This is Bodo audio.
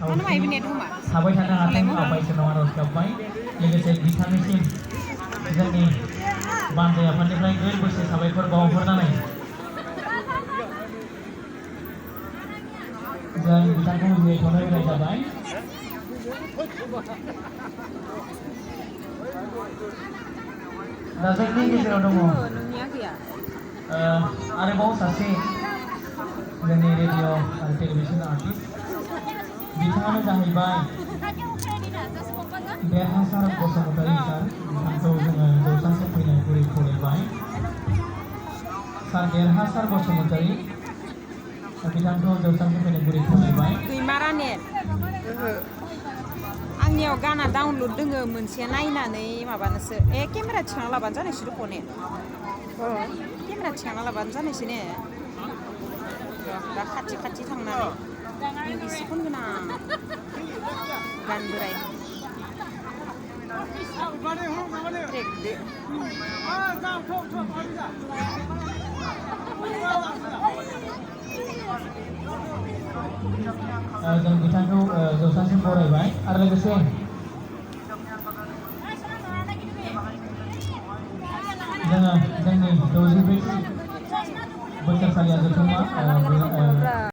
थाबाय थानो हाथों आफाइसोरनाव आर'ज गाबबाय लोगोसे बिथांनिसिम जोंनि बान्दै आफादनिफ्राय गोरबोसे साबायखर बावहरनानै जों बिथांखौ जिरायथ'नो होनाय जाबाय। दा जोंनि गेजेराव दङ आरोबाव सासे जोंनि रेडिअ आरो टेलिभिजन आर्टिस्ट बिथाङानो जाहैबाय देरहासार बसुमतारी सार। बिथांखौ जोङो जौसांसिम फैनो गुरै खावलायबाय। सार देरहासार बसुमतारी बिथांखौ जौसांसिम फैनो गुरै खावलायबाय। आंनियाव गाना डाउनलड दोङो मोनसे नायनानै माबानोसो केमेरा थिखांना लाबानो जानोसै दख'ने केमेरा थिखांना लाबानो जानोसै ने दा खाथि खाथि थांनानै इंलिस खनगोन आं गान बोराय ट्रेकदो जों बिथांखौ जौसांसिम बरायबाय आरो लोगोसे जोङो जोंनि 60 बोसोरसालिया जथुम्मा